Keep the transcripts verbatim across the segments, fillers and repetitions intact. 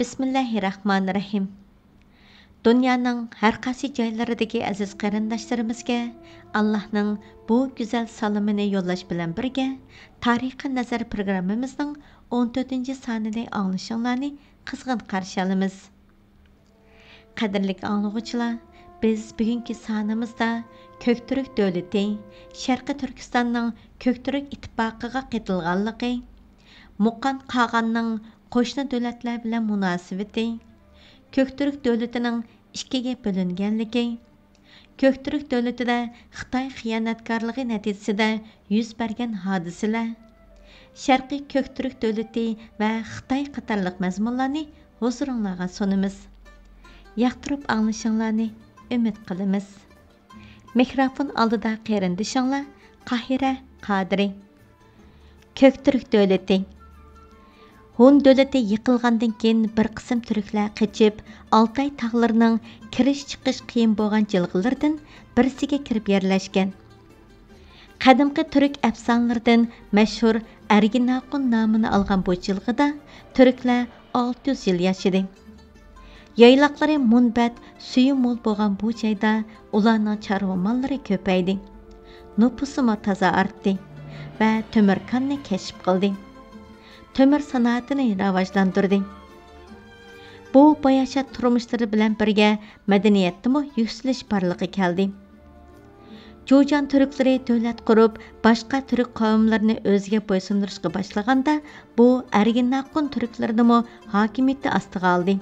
بىسمىللاھىررەھمانىررەھىم. دۇنيانىڭ ھەر قايسى جايلىرىدىكى ئەزىز قېرىنداشلىرىمىزگە ئاللاھنىڭ بۇ گۈزەل سالىمىنى يوللاش بىلەن بىرگە، تارىخقا نەزەر پروگراممىمىزنىڭ ئون تۆتىنچى سانىنى ئاڭلىشىڭلارنى قىزغىن قارشى ئالىمىز. قەدىرلىك ئاڭلىغۇچىلار، بىز بۈگۈنكى سانىمىزدا كۆكتۈرك دۆلىتى شەرقىي تۈركىستاننىڭ كۆكتۈرك ئىتتىپاقىغا قېتىلغانلىقى، مۇقان قاغاننىڭ قوشنا دۆلەتلەر بىلەن مۇناسىۋىتى، كۆكتۈرك دۆلىتىنىڭ ئىككىگە بۆلۈنگەنلىكى، كۆكتۈرك دۆلىتىدە خىتاي خىيانەتكارلىقى نەتىجىسىدە يۈز بەرگەن ھادىسىلەر، شەرقىي كۆكتۈرك دۆلىتى ۋە خىتاي قاتارلىق مەزمۇنلارنى ھۇزۇرۇڭلارغا سۇنىمىز. ياقتۇرۇپ ئاڭلىشىڭلارنى ئۈمىد قىلىمىز. مىكروفون ئالدىدا قېرىندىشىڭلار قاھىرە قادىرى. كۆكتۈرك دۆلىتى. ھون دۆلىتى يىقىلغاندىن كېيىن، بىر قىسىم تۈركلەر قېچىپ، ئالتاي تاغلىرىنىڭ كىرىش-چىقىش قىيىن بولغان جىلغىلىرىدىن بىرسىگە كىرىپ يەرلەشكەن. قەدىمكى تۈرك ئەپسانىلىرىدىن مەشھۇر ئەرگىناقۇن نامىنى ئالغان بۇ جىلغىدا تۈركلەر ئالتە يۈز يىل ياشىدى. يايلاقلىرى مۇنبەت، سۈيى مول بولغان بۇ جايدا ئۇلارنىڭ چارۋا ماللىرى كۆپەيدى. نوپۇسىمۇ تازا ئارتتى ۋە تۆمۈر كاننى كەشىپ قىلدى. تۆمۈر سانائىتىنى راۋاجلاندۇردى. بۇ باياشات تۇرمۇشلىرى بىلەن بىرگە مەدەنىيەتتىمۇ يۈكسىلىش بارلىققا كەلدى. جۇجان تۈركلىرى دۆلەت قۇرۇپ، باشقا تۈرك قەۋملىرىنى ئۆزىگە بويسۇندۇرۇشقا باشلىغاندا، بۇ ئەرگىناقۇن تۈركلىرىنىمۇ ھاكىمىيىتى ئاستىغا ئالدى.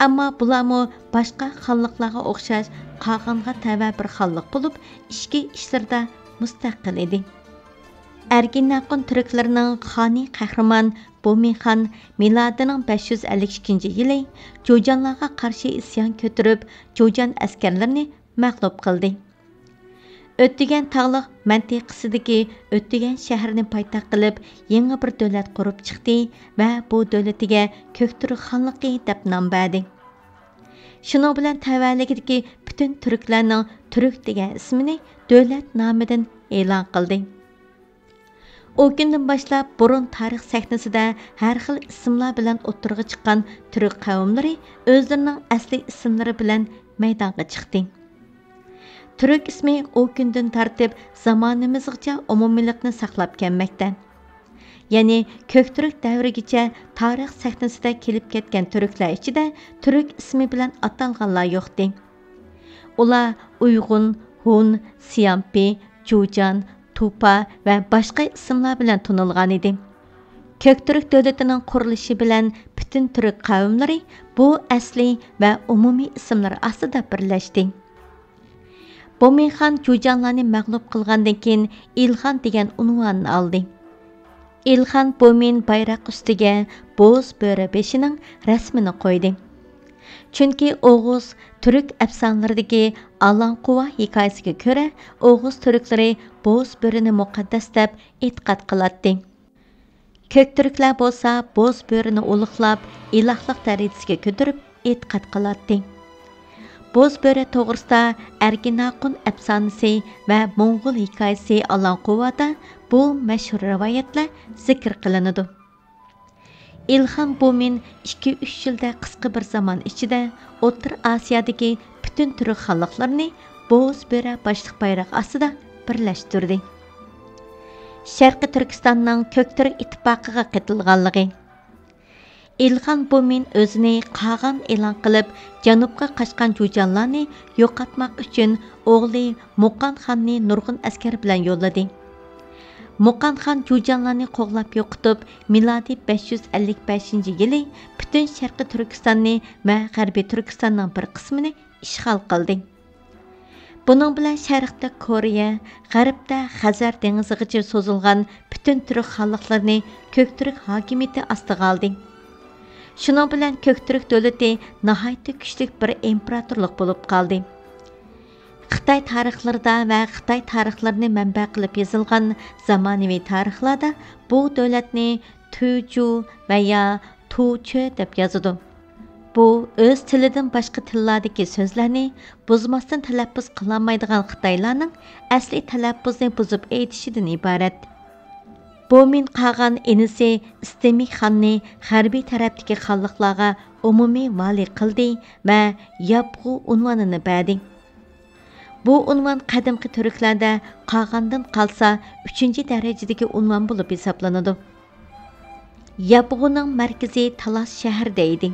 ئەمما بۇلارمۇ باشقا خانلىقلارغا ئوخشاش قاغانغا تەۋە بىر خانلىق بولۇپ، ئىچكى ئىشلىرىدا مۇستەقىل ئىدى. ئەرگىناقۇن تۈركلىرىنىڭ خانى قەھرىمان بومىخان مىلادىنىڭ بەش يۈز ئەللىك ئىككىنچى يىلى جۇجانلارغا قارشى ئىسيان كۆتۈرۈپ، جۇجان ئەسكەرلىرىنى مەغلۇپ قىلدى. ئۆتۈگەن تاغلىق مەنتىقىسىدىكى ئۆتۈگەن شەھىرىنى پايتەخت قىلىپ، يېڭى بىر دۆلەت قۇرۇپ چىقتى ۋە بۇ دۆلىتىگە كۆكتۈرك خانلىقى دەپ نام بەردى. شۇنىڭ بىلەن تەۋەلىكىدىكى پۈتۈن تۈركلەرنىڭ تۈرك دېگەن ئىسمىنى دۆلەت نامىدىن ئېلان قىلدى. ئۇ كۈندىن باشلاپ بۇرۇن تارىخ سەھنىسىدە ھەر خىل ئىسىملار بىلەن ئوتتۇرىغا چىققان تۈرك قەۋملىرى ئۆزلىرىنىڭ ئەسلى ئىسىملىرى بىلەن مەيدانغا چىقتى. تۈرك ئىسمى ئۇ كۈندىن تارتىپ زامانىمىزغىچە ئومۇمىيلىقنى ساقلاپ كەلمەكتە. يەنى كۆكتۈرك دەۋرىگىچە تارىخ سەھنىسىدە كېلىپ كەتكەن تۈركلەر ئىچىدە تۈرك ئىسمى بىلەن ئاتالغانلار يوقتى. ئۇلار ئۇيغۇن، ھون، سيامپى، جۇجان، توپا ۋە باشقا ئىسىملار بىلەن تونۇلغانىدى. كۆكتۈرك دۆلىتىنىڭ قۇرۇلۇشى بىلەن پۈتۈن تۈرك قەۋملىرى بۇ ئەسلىي ۋە ئومۇمىي ئىسىملار ئاستىدا بىرلەشتى. بومىخان جۇجانلارنى مەغلۇپ قىلغاندىن كېيىن، ئىلخان دېگەن ئۇنۋاننى ئالدى. ئىلخان بومىن بايراق ئۈستىگە بوز بۆرە بېشىنىڭ رەسمىنى قويدى. چۈنكى ئوغۇز تۈرك ئەپسانىلىرىدىكى ئالانقۇۋا ھېكايىسىگە كۆرە، ئوغۇز تۈركلىرى بوز بۆرىنى مۇقەددەس دەپ ئېتىقاد قىلاتتى. كۆكتۈركلەر بولسا بوز بۆرىنى ئۇلۇغلاپ، ئىلاھلىق دەرىجىسىگە كۆتۈرۈپ ئېتىقاد قىلاتتى. بوز بۆرە توغرىسىدا ئەرگىناقۇن ئەپسانىسى ۋە موڭغۇل ھېكايىسى ئالانقۇۋادا بۇ مەشھۇر رىۋايەتلەر زىكىر قىلىنىدۇ. ئىلخان بۇمىن ئىككى-ئۈچ يىلدە قىسقا بىر زامان ئىچىدە ئوتتۇرا ئاسىيادىكى پۈتۈن تۈرك خانلىقلىرىنى بوز بۆرە باشلىق بايراق ئاستىدا بىرلەشتۈردى. شەرقىي تۈركىستاننىڭ كۆكتۈرك ئىتتىپاقىغا قېتىلغانلىقى. ئىلخان بۇمىن ئۆزىنى قاغان ئېلان قىلىپ، جەنۇبقا قاچقان جۇجانلارنى يوقاتماق ئۈچۈن ئوغلى مۇقان خاننى نۇرغۇن ئەسكەر بىلەن يوللىدى. مۇقان خان جۇجانلارنى قوغلاپ يوقىتىپ، مىلادىي بەش يۈز ئەللىك بەشىنچى يىلى پۈتۈن شەرقىي تۈركىستاننى ۋە غەربىي تۈركىستاننىڭ بىر قىسمىنى ئىشغال قىلدى. بۇنىڭ بىلەن شەرقتە كورېيە، غەربتە خەزەر دېڭىزىغىچە سوزۇلغان پۈتۈن تۈرك خانلىقلىرىنى كۆكتۈرك ھاكىمىيىتى ئاستىغا ئالدى. شۇنىڭ بىلەن كۆكتۈرك دۆلىتى ناھايىتى كۈچلۈك بىر ئىمپېراتورلۇق بولۇپ قالدى. خىتاي تارىخلىرىدا ۋە خىتاي تارىخلىرىنى مەنبە قىلىپ يېزىلغان زامانىۋى تارىخلاردا بۇ دۆلەتنى تۈجۇ ۋە يا تۇچۆ دەپ يازىدۇ. بۇ ئۆز تىلىدىن باشقا تىللاردىكى سۆزلەرنى بۇزماستىن تەلەپپۇز قىلالمايدىغان خىتايلارنىڭ ئەسلىي تەلەپپۇزنى بۇزۇپ ئېيتىشىدىن ئىبارەت. بومىن قاغان ئىنىسى ئىستېمى خاننى غەربىي تەرەپتىكى خانلىقلارغا ئومۇمىي ۋالىي قىلدى ۋە ياپغۇ ئۇنۋانىنى بەردى. بۇ ئۇنۋان قەدىمكى تۈركلەردە قاغاندىن قالسا ئۈچىنچى دەرىجىدىكى ئۇنۋان بولۇپ ھېسابلىنىدۇ. ياپغۇنىڭ مەركىزى تالاس شەھىرىدە ئىدى.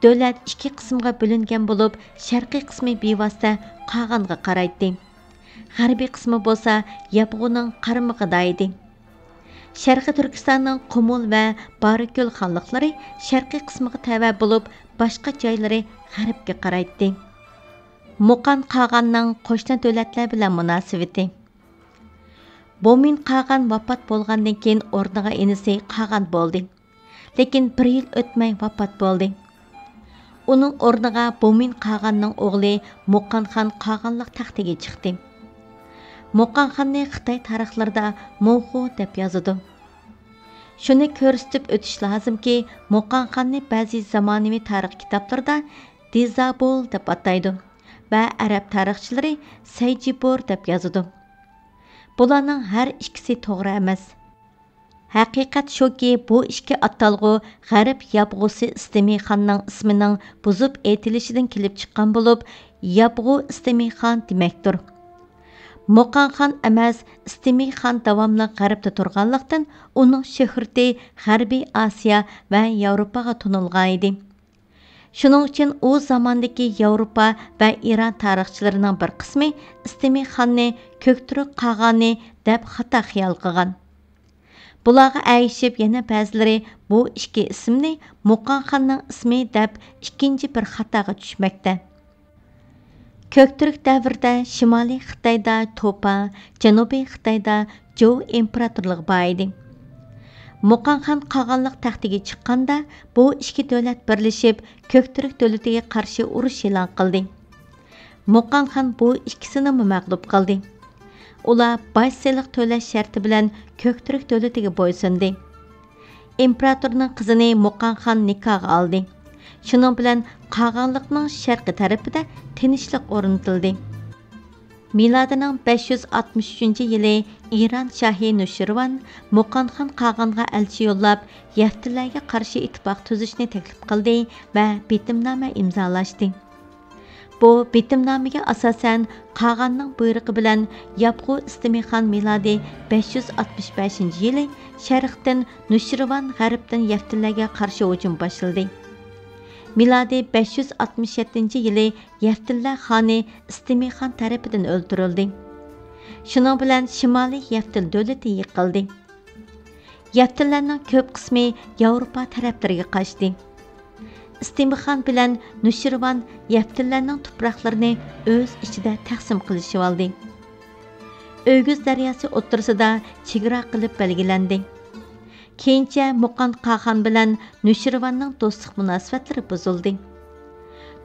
دۆلەت ئىككى قىسىمغا بۆلۈنگەن بولۇپ، شەرقىي قىسمى بىۋاسىتە قاغانغا قارايتتى. غەربىي قىسمى بولسا ياپغۇنىڭ قارمىقىدا ئىدى. شەرقىي تۈركىستاننىڭ قۇمۇل ۋە بارىكۆل خانلىقلىرى شەرقىي قىسمىغا تەۋە بولۇپ، باشقا جايلىرى غەربكە قارايتتى. مۇقان قاغاننىڭ قوشنا دۆلەتلەر بىلەن مۇناسىۋىتى. بومىن قاغان ۋاپات بولغاندىن كېيىن ئورنىغا ئىنىسى قاغان بولدى. لېكىن بىر يىل ئۆتمەي ۋاپات بولدى. ئۇنىڭ ئورنىغا بومىن قاغاننىڭ ئوغلى مۇقان خان قاغانلىق تەختىگە چىقتى. مۇقان خاننى خىتاي تارىخلىرىدا موخۇ دەپ يازىدۇ. شۇنى كۆرسىتىپ ئۆتۈش لازىمكى، مۇقان خاننى بەزى زامانىۋى تارىخ كىتابلىرىدا دىزابول دەپ ئاتايدۇ ۋە ئەرەب تارىخچىلىرى سەيجىبور دەپ يازىدۇ. بۇلارنىڭ ھەر ئىككىسى توغرا ئەمەس. ھەقىقەت شۇكى، بۇ ئىككى ئاتالغۇ غەرب ياپغۇسى ئىستېمى خاننىڭ ئىسمىنىڭ بۇزۇپ ئېيتىلىشىدىن كېلىپ چىققان بولۇپ، ياپغۇ ئىستېمى خان دېمەكتۇر. مۇقان خان ئەمەس، ئىستېمى خان داۋاملىق غەربتە تۇرغانلىقتىن، ئۇنىڭ شۆھرىتى غەربىي ئاسىيا ۋە ياۋروپاغا تونۇلغانىدى. شۇنىڭ ئۈچۈن ئۇ زاماندىكى ياۋروپا ۋە ئىران تارىخچىلىرىنىڭ بىر قىسمى ئىستېمى خاننى كۆكتۈرك قاغانى دەپ خاتا خىيال قىلغان. بۇلارغا ئەگىشىپ يەنە بەزىلىرى بۇ ئىككى ئىسىمنى مۇقان خاننىڭ ئىسمى دەپ ئىككىنچى بىر خاتاغا چۈشمەكتە. كۆكتۈرك دەۋرىدە شىمالىي خىتايدا توپا، جەنۇبىي خىتايدا جوۋ ئىمپېراتورلۇقى بار ئىدى. مۇقان خان قاغانلىق تەختىگە چىققاندا، بۇ ئىككى دۆلەت بىرلىشىپ، كۆكتۈرك دۆلىتىگە قارشى ئۇرۇش ئېلان قىلدى. مۇقان خان بۇ ئىككىسىنىمۇ مەغلۇپ قىلدى. ئۇلار باج سېلىق تۆلەش شەرتى بىلەن كۆكتۈرك دۆلىتىگە بويسۇندى. ئىمپېراتورنىڭ قىزىنى مۇقان خان نىكاھقا ئالدى. شۇنىڭ بىلەن قاغانلىقنىڭ شەرقىي تەرىپىدە تىنچلىق ئورنىتىلدى. مىلادىنىڭ بەش يۈز ئاتمىش ئۈچىنچى يىلى ئىران شاھى نۇشىرۋان مۇقان خان قاغانغا ئەلچى يوللاپ، يەفتىلەرگە قارشى ئىتتىپاق تۈزۈشنى تەكلىپ قىلدى ۋە بېتىمنامە ئىمزالاشتى. بۇ بېتىمنامىگە ئاساسەن، قاغاننىڭ بۇيرۇقى بىلەن ياپغۇ ئىستېمى خان مىلادىي بەش يۈز ئاتمىش بەشىنچى يىلى شەرقتىن، نۇشىرۋان غەربتىن يەفتىلەرگە قارشى ھۇجۇم باشلىدى. مىلادىي بەش يۈز ئاتمىش يەتتىنچى يىلى يەفتىللەر خانى ئىستېمى خان تەرىپىدىن ئۆلتۈرۈلدى. شۇنىڭ بىلەن شىمالىي يەفتىل دۆلىتى يىقىلدى. يەفتىللەرنىڭ كۆپ قىسمى ياۋروپا تەرەپلىرىگە قاچتى. ئىستېمى خان بىلەن نۇشىرۋان يەفتىللەرنىڭ تۇپراقلىرىنى ئۆز ئىچىدە تەقسىم قىلىشىۋالدى. ئۆگۈز دەرياسى ئوتتۇرىسىدا چېگرا قىلىپ بەلگىلەندى. كېيىنچە مۇقان قاغان بىلەن نۇشىرۋاننىڭ دوستلۇق مۇناسىۋەتلىرى بۇزۇلدى.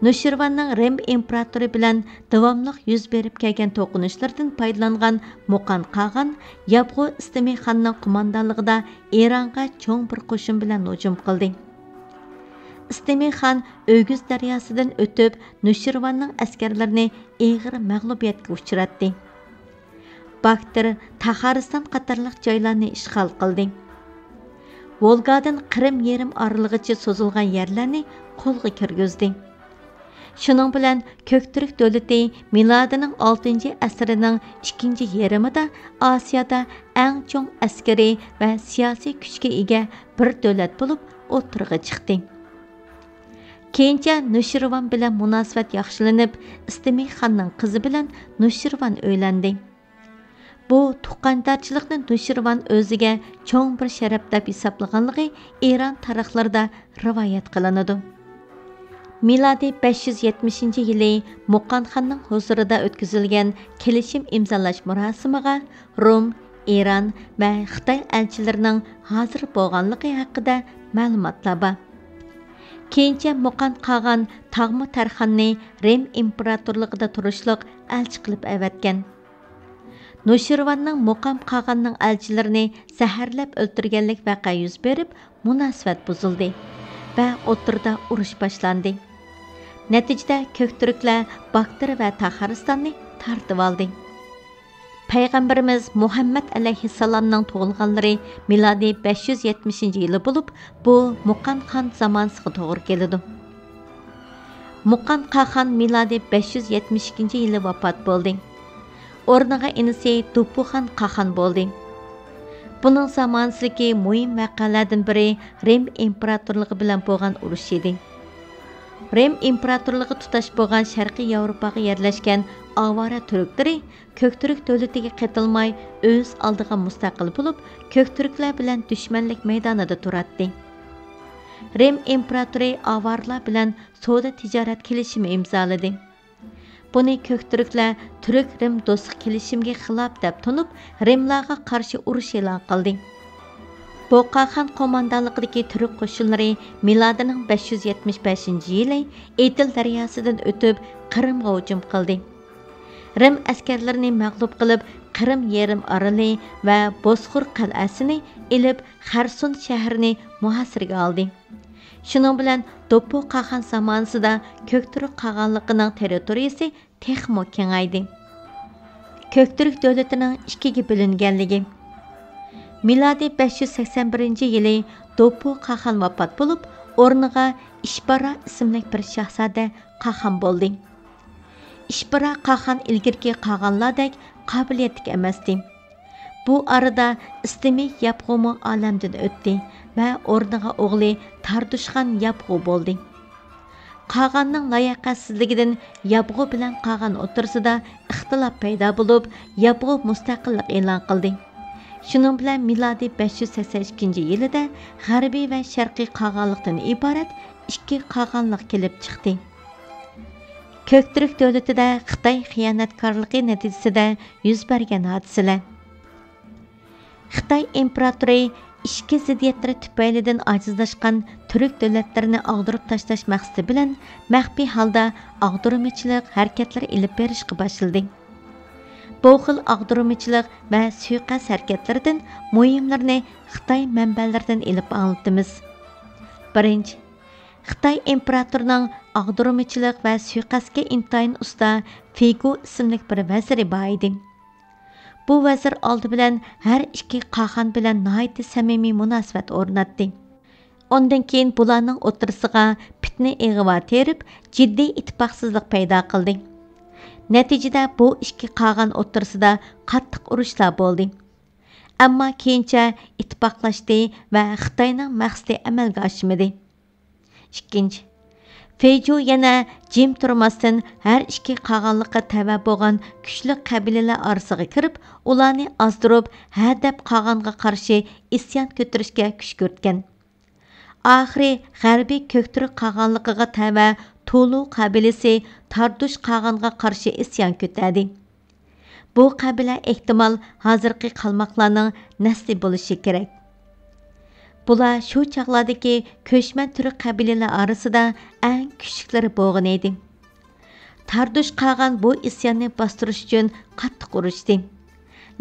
نۇشىرۋاننىڭ رىم ئىمپېراتورى بىلەن داۋاملىق يۈز بېرىپ كەلگەن توقۇنۇشلىرىدىن پايدىلانغان مۇقان قاغان ياپغۇ ئىستېمى خاننىڭ قوماندانلىقىدا ئىرانغا چوڭ بىر قوشۇن بىلەن ھۇجۇم قىلدى. ئىستېمى خان ئۆگۈز دەرياسىدىن ئۆتۈپ، نۇشىرۋاننىڭ ئەسكەرلىرىنى ئېغىر مەغلۇبىيەتكە ئۇچراتتى. باكتىر، تاخارىستان قاتارلىق جايلارنى ئىشغال قىلدى. ۋولگادىن قىرىم يېرىم ئارىلىغىچە سوزۇلغان يەرلەرنى قولغا كىرگۈزدى. شۇنىڭ بىلەن كۆكتۈرك دۆلىتى مىلادىنىڭ ئالتىنچى ئەسىرىنىڭ ئىككىنچى يېرىمىدا ئاسىيادا ئەڭ چوڭ ئەسكىرىي ۋە سىياسىي كۈچكە ئىگە بىر دۆلەت بولۇپ ئوتتۇرىغا چىقتى. كېيىنچە نۇشىرۋان بىلەن مۇناسىۋەت ياخشىلىنىپ، ئىستېمى خاننىڭ قىزى بىلەن نۇشىرۋان ئۆيلەندى. بۇ تۇغقاندارچىلىقنى نۇشىرۋان ئۆزىگە چوڭ بىر شەرەپ دەپ ھېسابلىغانلىقى ئىران تارىخلىرىدا رىۋايەت قىلىنىدۇ. مىلادىي بەش يۈز يەتمىشىنچى يىلى مۇقان خاننىڭ ھۇزۇرىدا ئۆتكۈزۈلگەن كېلىشىم ئىمزالاش مۇراسىمىغا رۇم، ئىران ۋە خىتاي ئەلچىلىرىنىڭ ھازىر بولغانلىقى ھەققىدە مەلۇماتلار بار. كېيىنچە مۇقان قاغان تاغمۇ تەرخاننى رىم ئىمپېراتورلۇقىدا تۇرۇشلۇق ئەلچى قىلىپ ئەۋەتكەن. نوشىرۋاننىڭ مۇقام قاغاننىڭ ئەلچىلىرىنى زەھەرلەپ ئۆلتۈرگەنلىك ۋەقە يۈز بېرىپ، مۇناسىۋەت بۇزۇلدى ۋە ئوتتۇرىدا ئۇرۇش باشلاندى. نەتىجىدە كۆكتۈركلەر باكتىر ۋە تاخارىستاننى تارتىۋالدى. پەيغەمبىرىمىز مۇھەممەد ئەلەيھىسسالامنىڭ تۇغۇلغانلىرى مىلادىي بەش يۈز يەتمىشىنچى يىلى بولۇپ، بۇ مۇقان خان زامانىسىغا توغرا كېلىدۇ. مۇقان قاخان مىلادىي بەش يۈز يەتمىش ئىككىنچى يىلى ۋاپات بولدى. ئورنىغا ئىنىسى دوپپۇخان قاخان بولدى. بۇنىڭ زامانىسىدىكى مۇھىم ۋەقەلەردىن بىرى رىم ئىمپېراتورلۇقى بىلەن بولغان ئۇرۇش ئىدى. رىم ئىمپېراتورلۇقى تۇتاش بولغان شەرقىي ياۋروپاغا يەرلەشكەن ئاۋارە تۈركلىرى كۆكتۈرك دۆلىتىگە قېتىلماي، ئۆز ئالدىغا مۇستەقىل بولۇپ، كۆكتۈركلەر بىلەن دۈشمەنلىك مەيدانىدا تۇراتتى. رىم ئىمپېراتورى ئاۋارىلار بىلەن سودا تىجارەت كېلىشىمى ئىمزالىدى. بۇنى كۆكتۈركلەر تۈرك رىم دوستلۇق كېلىشىمىگە خىلاپ دەپ تونۇپ، رىملارغا قارشى ئۇرۇش ئېلان قىلدى. بوقاخان قوماندانلىقىدىكى تۈرك قوشۇنلىرى مىلادىنىڭ بەش يۈز يەتمىش بەشىنچى يىلى ئېتىل دەرياسىدىن ئۆتۈپ، قىرىمغا ھۇجۇم قىلدى. رىم ئەسكەرلىرىنى مەغلۇپ قىلىپ، قىرىم يېرىم ئارىلى ۋە بوسخور قەلئەسىنى ئېلىپ، خەرسون شەھىرىنى مۇھاسىرىگە ئالدى. شۇنىڭ بىلەن دوپپۇ قاخان زامانىسىدا كۆكتۈرك قاغانلىقىنىڭ تېررىتورىيىسى تېخىمۇ كېڭەيدى. كۆكتۈرك دۆلىتىنىڭ ئىككىگە بۆلۈنگەنلىكى. مىلادىي بەش يۈز سەكسەن بىرىنچى يىلى دوپپۇ قاخان ۋاپات بولۇپ، ئورنىغا ئىشبارا ئىسىملىك بىر شاھزادە قاخان بولدى. ئىشبارا قاخان ئىلگىرىكى قاغانلاردەك قابىلىيەتلىك ئەمەستى. بۇ ئارىدا ئىسلىمى ياپغۇمۇ ئالەمدىن ئۆتتى ۋە ئورنىغا ئوغلى تاردۇشخان ياپغۇ بولدى. قاغاننىڭ لاياقەتسىزلىكىدىن ياپغۇ بىلەن قاغان ئوتتۇرىسىدا ئىختىلاپ پەيدا بولۇپ، ياپغۇ مۇستەقىللىق ئېلان قىلدى. شۇنىڭ بىلەن مىلادىي بەش يۈز سەكسەن ئىككىنچى يىلىدا غەربىي ۋە شەرقىي قاغانلىقتىن ئىبارەت ئىككى قاغانلىق كېلىپ چىقتى. كۆكتۈرك دۆلىتىدە خىتاي خىيانەتكارلىقى نەتىجىسىدە يۈز بەرگەن ھادىسىلەر. خىتاي ئىمپېراتورى ئىچكى زىددىيەتلىرى تۈپەيلىدىن ئاجىزلاشقان تۈرك دۆلەتلىرىنى ئاغدۇرۇپ تاشلاش مەقسىتى بىلەن مەخپىي ھالدا ئاغدۇرمىچىلىق ھەرىكەتلىرى ئېلىپ بېرىشقا باشلىدى. بۇ خىل ئاغدۇرمىچىلىق ۋە سۇيىقەست ھەرىكەتلىرىدىن مۇھىملىرىنى خىتاي مەنبەلىرىدىن ئېلىپ ئاڭلىتىمىز. بىرىنچى، خىتاي ئىمپېراتورىنىڭ ئاغدۇرمىچىلىق ۋە سۇيىقەستكە ئىنتايىن ئۇستا فېيگۇ ئىسىملىك بىر ۋەزىرى بار ئىدى. بۇ ۋەزىر ئالدى بىلەن ھەر ئىككى قاخان بىلەن ناھايىتى سەمىمىي مۇناسىۋەت ئورناتتى. ئۇندىن كېيىن بۇلارنىڭ ئوتتۇرىسىغا پىتنە ئىغۋا تېرىپ، جىددىي ئىتتىپاقسىزلىق پەيدا قىلدى. نەتىجىدە بۇ ئىككى قاغان ئوتتۇرىسىدا قاتتىق ئۇرۇشلار بولدى. ئەمما كېيىنچە ئىتتىپاقلاشتى ۋە خىتاينىڭ مەقسىتى ئەمەلگە ئاشمىدى. ئىككىنچى، فېيجۇ يەنە جىم تۇرماستىن ھەر ئىككى قاغانلىققا تەۋە بولغان كۈچلۈك قەبىلىلەر ئارىسىغا كىرىپ، ئۇلارنى ئازدۇرۇپ، ھەدەپ قاغانغا قارشى ئىسيان كۆتۈرۈشكە كۈشكۈرتكەن. ئاخىرى غەربىي كۆكتۈرك قاغانلىقىغا تەۋە تۇلۇ قەبىلىسى تاردۇش قاغانغا قارشى ئىسيان كۆتەردى. بۇ قەبىلە ئېھتىمال ھازىرقى قالماقلارنىڭ نەسلى بولۇشى كېرەك. بۇلار شۇ چاغلاردىكى كۆچمەن تۈرك قەبىلىلەر ئارىسىدا ئەڭ كۈچلۈكلىرى بولغان ئىدى. تاردۇش قاغان بۇ ئىسياننى باستۇرۇش ئۈچۈن قاتتىق ئۇرۇشتى.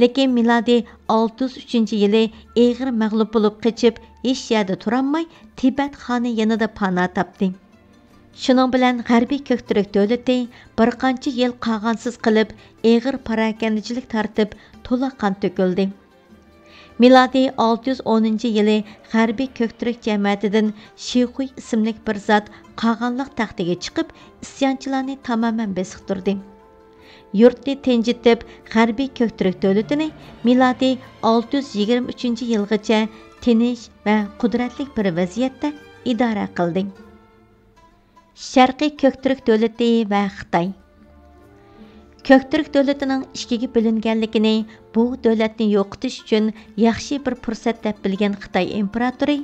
لېكىن مىلادىي ئالتە يۈز ئۈچىنچى يىلى ئېغىر مەغلۇپ بولۇپ قېچىپ، ھېچ يەردە تۇرالماي، تىبەت خانى يېنىدا پانا تاپتى. شۇنىڭ بىلەن غەربىي كۆكتۈرك دۆلىتى بىر قانچە يىل قاغانسىز قېلىپ، ئېغىر پاراكەندىچىلىك تارتىپ، تولا قان تۆكۈلدى. مىلادىي ئالتە يۈز ئونىنچى يىلى غەربىي كۆكتۈرك جەمەتىدىن شىخۇي ئىسىملىك بىر زات قاغانلىق تەختىگە چىقىپ، ئىسيانچىلارنى تامامەن بېسىقتۇردى. يۇرتنى تىنجىتىپ، غەربىي كۆكتۈرك دۆلىتىنى مىلادىي ئالتە يۈز يىگىرمە ئۈچىنچى يىلغىچە تىنچ ۋە قۇدرەتلىك بىر ۋەزىيەتتە ئىدارە قىلدى. شەرقىي كۆكتۈرك دۆلىتى ۋە خىتاي. كۆكتۈرك دۆلىتىنىڭ ئىككىگە بۆلۈنگەنلىكىنى بۇ دۆلەتنى يوقىتىش ئۈچۈن ياخشى بىر پۇرسەت دەپ بىلگەن خىتاي ئىمپېراتورى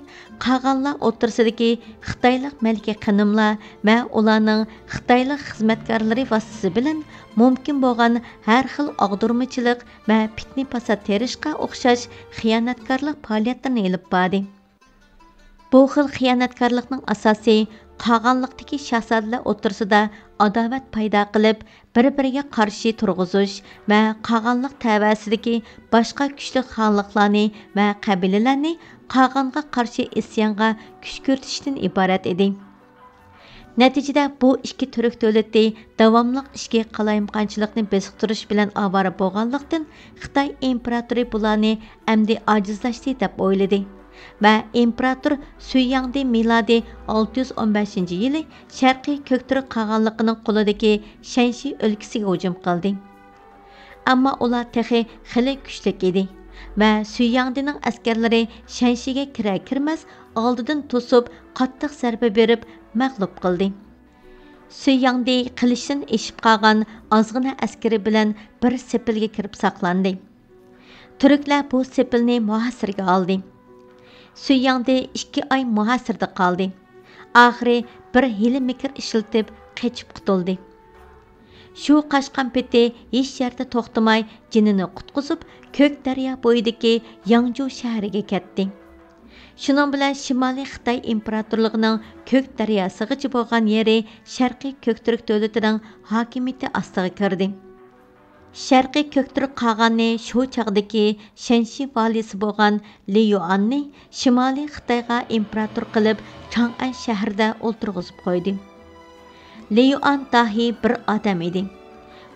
قاغانلار ئوتتۇرىسىدىكى خىتايلىق مەلىكە خېنىملار ۋە ئۇلارنىڭ خىتايلىق خىزمەتكارلىرى ۋاسىتىسى بىلەن مۇمكىن بولغان ھەر خىل ئاغدۇرمىچىلىق ۋە پىتنە-پاسات تېرىشقا ئوخشاش خىيانەتكارلىق پائالىيەتلىرىنى ئېلىپ باردى. بۇ خىل خىيانەتكارلىقنىڭ ئاساسى قاغانلىقتىكى شاھزادىلەر ئوتتۇرىسىدا ئاداۋەت پەيدا قىلىپ، بىر-بىرىگە قارشى تۇرغۇزۇش ۋە قاغانلىق تەۋەسىدىكى باشقا كۈچلۈك خانلىقلارنى ۋە قەبىلىلەرنى قاغانغا قارشى ئىسيانغا كۈشكۈرتۈشتىن ئىبارەت ئىدى. نەتىجىدە، بۇ ئىككى تۈرك دۆلىتى داۋاملىق ئىچكى قالايمىقانچىلىقنى بېسىقتۇرۇش بىلەن ئاۋارە بولغانلىقتىن، خىتاي ئىمپېراتورى بۇلارنى ئەمدى ئاجىزلاشتى دەپ ئويلىدى ۋە ئىمپېراتور سۈيياڭدى مىلادىي ئالتە يۈز ئون بەشىنچى يىلى شەرقىي كۆكتۈرك قاغانلىقىنىڭ قولىدىكى شەنشى ئۆلكىسىگە ھۇجۇم قىلدى. ئەمما ئۇلار تېخى خېلى كۈچلۈك ئىدى ۋە سۈيياڭدىنىڭ ئەسكەرلىرى شەنشىگە كىرەر-كىرمەس ئالدىدىن توسۇپ، قاتتىق زەربە بېرىپ مەغلۇپ قىلدى. سۈيياڭدى قىلىچتىن ئېشىپ قالغان ئازغىنە ئەسكىرى بىلەن بىر سېپىلگە كىرىپ ساقلاندى. تۈركلەر بۇ سېپىلنى مۇھاسىرىگە ئالدى. سۈيياڭدى ئىككى ئاي مۇھاسىرىدە قالدى. ئاخىرى بىر ھىيلە-مىكىر ئىشلىتىپ قېچىپ قۇتۇلدى. شۇ قاچقان پېتى ھېچ يەردە توختىماي جېنىنى قۇتقۇزۇپ، كۆك دەريا بويىدىكى ياڭجۇ شەھىرىگە كەتتى. شۇنىڭ بىلەن شىمالىي خىتاي ئىمپېراتورلۇقىنىڭ كۆك دەرياسىغىچە بولغان يېرى شەرقىي كۆكتۈرك دۆلىتىنىڭ ھاكىمىيىتى ئاستىغا كىردى. شەرقىي كۆكتۈرك قاغانى شۇ چاغدىكى شەنشى ۋالىسى بولغان لى يۈئاننى شىمالىي خىتايغا ئىمپېراتور قىلىپ، چاڭئەن شەھىرىدە ئولتۇرغۇزۇپ قويدى. لى يۈئان داھىي بىر ئادەم ئىدى.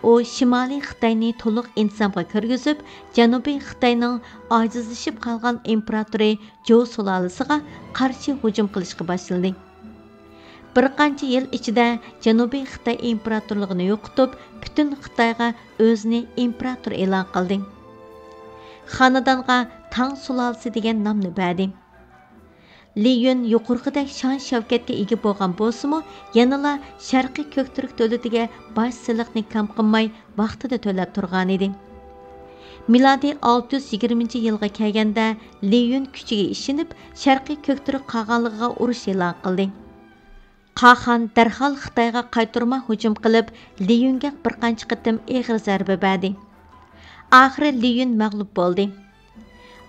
ئۇ شىمالىي خىتاينى تولۇق ئىنتىزامغا كىرگۈزۈپ، جەنۇبىي خىتاينىڭ ئاجىزلىشىپ قالغان ئىمپېراتورى جوۋ سۇلالىسىغا قارشى ھۇجۇم قىلىشقا باشلىدى. بىر قانچە يىل ئىچىدە جەنۇبىي خىتاي ئىمپېراتورلۇقىنى يوقىتىپ، پۈتۈن خىتايغا ئۆزىنى ئىمپېراتور ئېلان قىلدى. خانىدانغا تاڭ سۇلالىسى دېگەن نامنى بەردى. لى يۈن يۇقىرىقىدەك شان-شەۋكەتكە ئىگە بولغان بولسىمۇ، يەنىلا شەرقىي كۆكتۈرك دۆلىتىگە باج سېلىقنى كەم قىلماي، ۋاقتىدا تۆلەپ تۇرغانىدى. مىلادىي ئالتە يۈز يىگىرمىنچى يىلغا كەلگەندە، لى يۈن كۈچىگە ئىشىنىپ، شەرقىي كۆكتۈرك قاغانلىقىغا ئۇرۇش ئېلان قىلدى. قاخان دەرھال خىتايغا قايتۇرما ھۇجۇم قىلىپ، لى يۈنگە بىر قانچە قېتىم ئېغىر زەربە بەردى. ئاخىرى لى يۈن مەغلۇپ بولدى.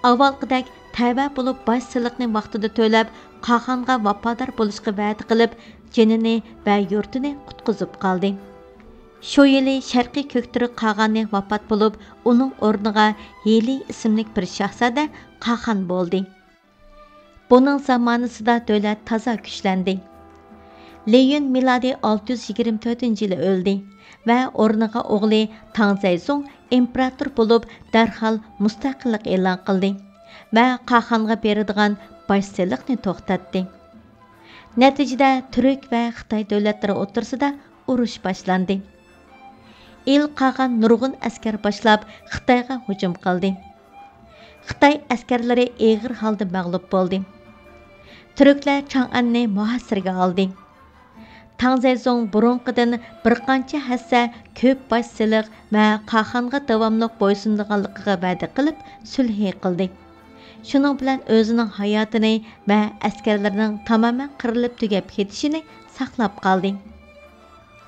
ئاۋۋالقىدەك تەۋە بولۇپ باج سېلىقنى ۋاقتىدا تۆلەپ، قاخانغا ۋاپادار بولۇشقا ۋەدە قىلىپ، جېنىنى ۋە يۇرتىنى قۇتقۇزۇپ قالدى. شۇ يىلى شەرقىي كۆكتۈرك قاغانى ۋاپات بولۇپ، ئۇنىڭ ئورنىغا ھېلى ئىسىملىك بىر شاھزادە قاخان بولدى. بۇنىڭ زامانىسىدا دۆلەت تازا كۈچلەندى. لى يۈن مىلادىي ئالتە يۈز يىگىرمە تۆتىنچى يىلى ئۆلدى ۋە ئورنىغا ئوغلى تاڭ زەيزۇڭ ئىمپېراتور بولۇپ، دەرھال مۇستەقىللىق ئېلان قىلدى ۋە قاخانغا بېرىدىغان باج سېلىقنى توختاتتى. نەتىجىدە تۈرك ۋە خىتاي دۆلەتلىرى ئوتتۇرىسىدا ئۇرۇش باشلاندى. ئىل قاغان نۇرغۇن ئەسكەر باشلاپ، خىتايغا ھۇجۇم قىلدى. خىتاي ئەسكەرلىرى ئېغىر ھالدا مەغلۇپ بولدى. تۈركلەر چاڭئەننى مۇھاسىرىگە ئالدى. تاڭ زەيزۇڭ بۇرۇنقىدىن بىر قانچە ھەسسە كۆپ باج سېلىق ۋە قاخانغا داۋاملىق بويسۇنىدىغانلىقىغا ۋەدە قىلىپ، سۈلھى قىلدى. شۇنىڭ بىلەن ئۆزىنىڭ ھاياتىنى ۋە ئەسكەرلىرىنىڭ تامامەن قىرىلىپ تۈگەپ كېتىشىنى ساقلاپ قالدى.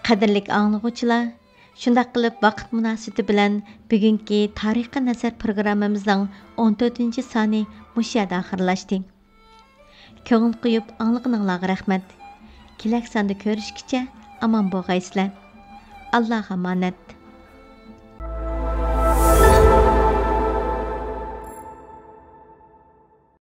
قەدىرلىك ئاڭلىغۇچىلار، شۇنداق قىلىپ، ۋاقىت مۇناسىۋىتى بىلەن بۈگۈنكى تارىخقا نەزەر پروگراممىمىزنىڭ ئون تۆتىنچى سانى مۇشۇ يەردە ئاخىرلاشتى. كۆڭۈل قويۇپ ئاڭلىغىنىڭلارغا رەھمەت. كېلەر ساندا كۆرۈشكىچە ئامان بولغايسىلەر. ئاللاغا ئامانەت.